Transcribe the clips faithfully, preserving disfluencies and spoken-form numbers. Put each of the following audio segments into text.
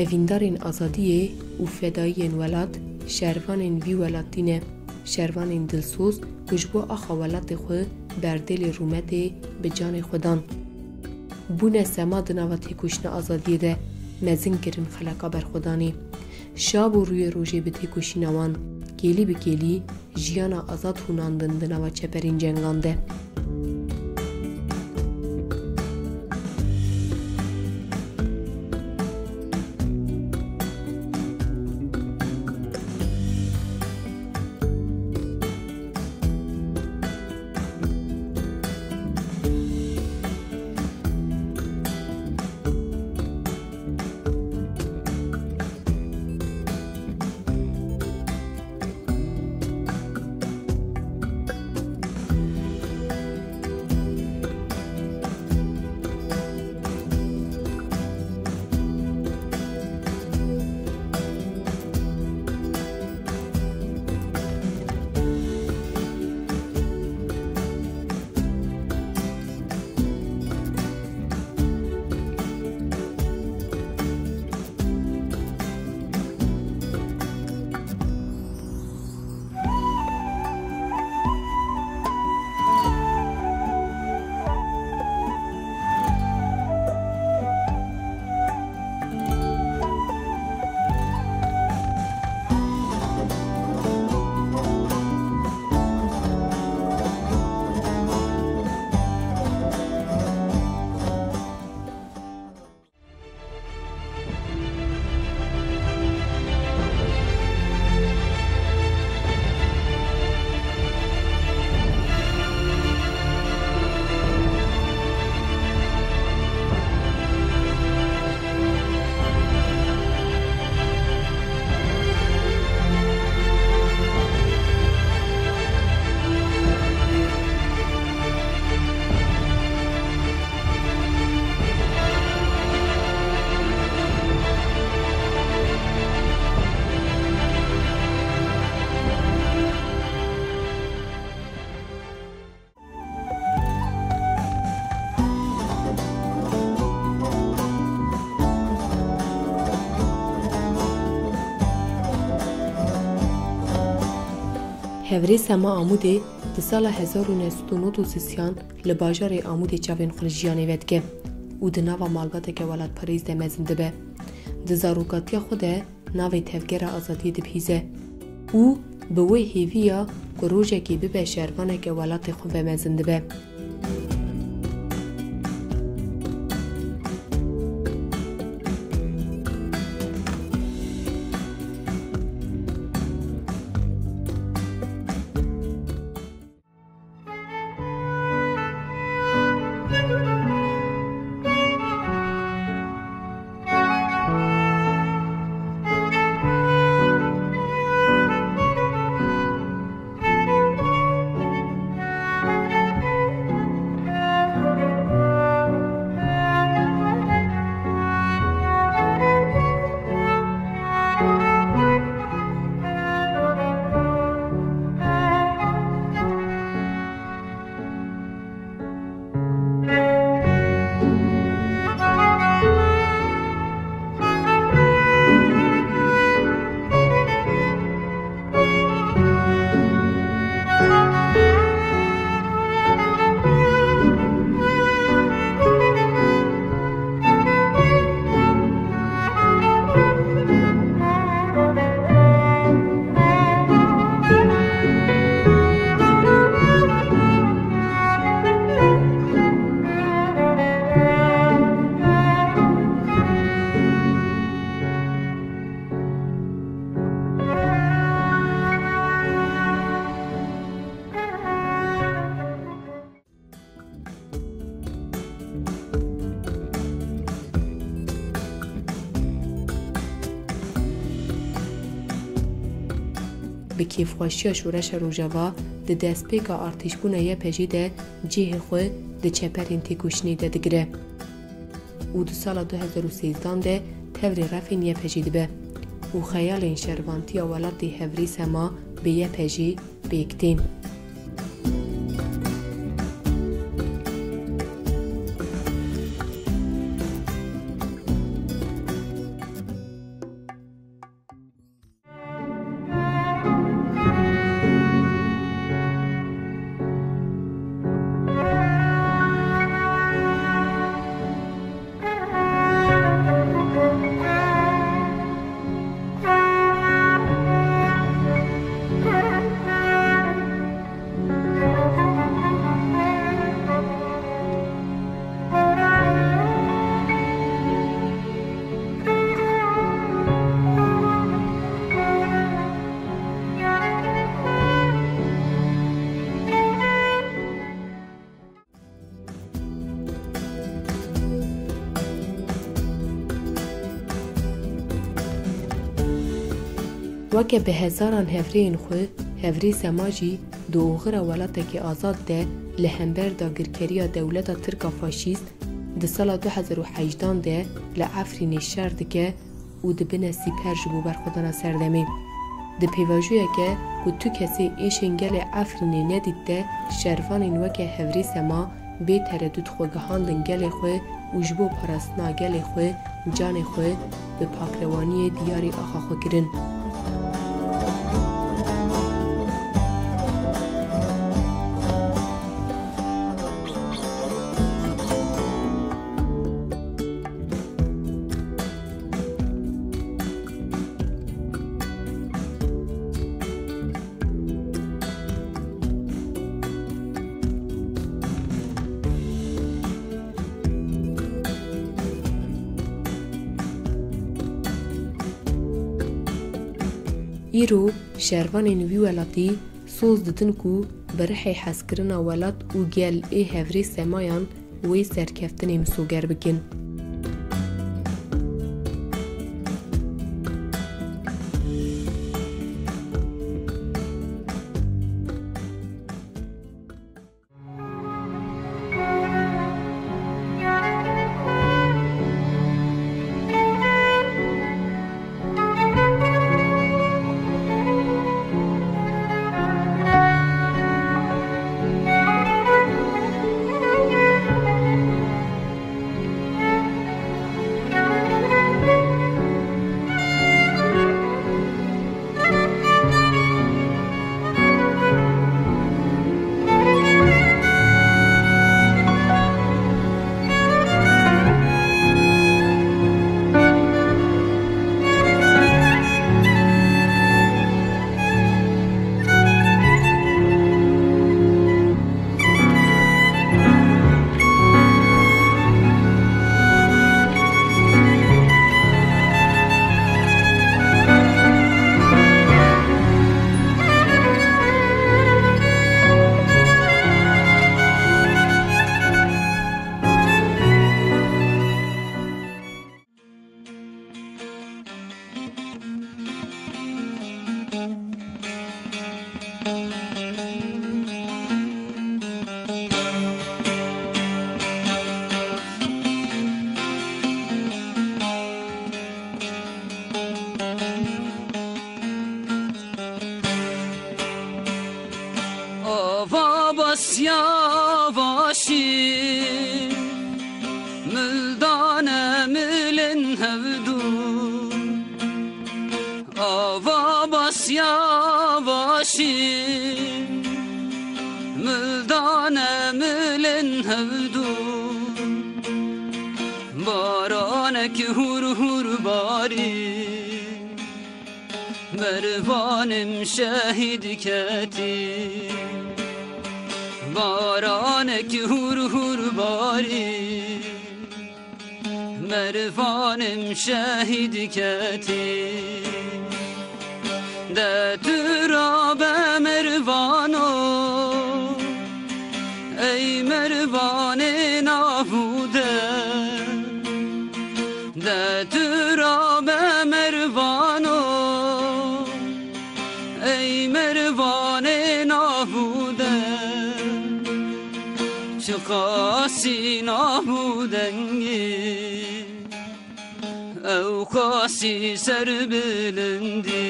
Evîndarên azadiyê û fedayiyên welat, şervanên vî welatî ne, şervanên dilsoz ku ji bo axa welatê xwe berdêlê rûmetê bi canê xwe dan. Bûne sema di nava têkoşîna azadiyê de, mezin kirin xeleka berxwedanê. Şab û rûyê rojê bi têkoşîna wan, kêlî bi kêlî, jiyana azad hûnandin di nava çeperên cengan de. Hevrê Sema Amûdê di sala hezar û neh sed û nod û sisiyan li bajarê Amûdê çavên xwe li jiyanê vedike û di nava malbateke welatparêz de mezin dibe. Di zarokatiya xwe de navê Tevgera Azadiyê dibihîze û bi wê hêviya ku rojekê bibe şervaneke welatê xwe ve mezin dibe. Bi kêfxweşiya Şoreşa Rojava di destpêka artêşbûna Y P G de cihê xwe di çeperên têkoşînê de digire û di sala du hezar û sêzdan de tevlî refên Y P G dibe û xeyalên şervantiya welatê Hevrê Sema bi Y P G pêk tên. Weke bi hezaran hevrêyên xwe, hevrê Sema jî di oxira welatekî azad de li hember dagirkeriya dewleta Tirk a faşîst di sala du hezar û hejdan de li Efrînê şer dike û dibine sîper ji bo berxwedana serdemê. Di pêvajoyeke ku tu kesê êşên gelê Efrînê nedît de, şervanên weke hevrê Sema bê teredût xwe gihandin gelê xwe û ji bo parastina gelê xwe canê xwe bi pakrewaniyê diyarî axa xwe kirin. Îro şervanên wî welatî soz didin ku bi rihê hezkirina welat û gel ê hevrê Semayan wê serkeftinê misoger bikin. Ava basya vaşî, mildane milên hevdû. Ava basya vaşî, mildane milên hevdû. Baranek hûr hûr barî, mervanêm şehîd ketî. Baranek hûr hûr barî, mervanêm şehîd ketî. De tu ra be mervano, ey mervanê navû de. De tu ra be mervano, ey mervanê navû de. Çiqasî navû dengî, ew qasî serbilindî.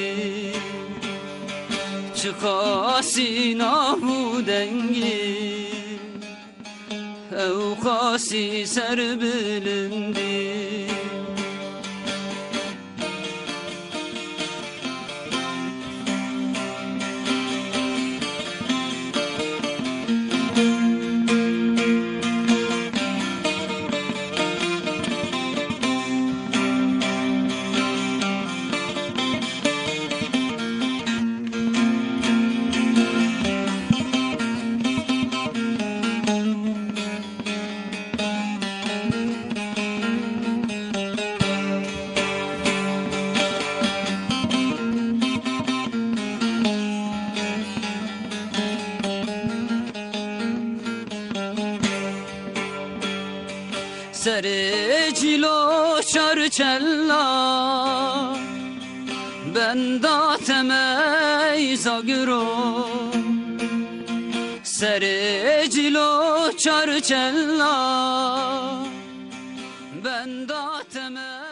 Çiqasî navû dengî, ew qasî serbilindî. Serê cîlo şar çella. Benda temey zagiro, serê cilo çarçella. Benda temey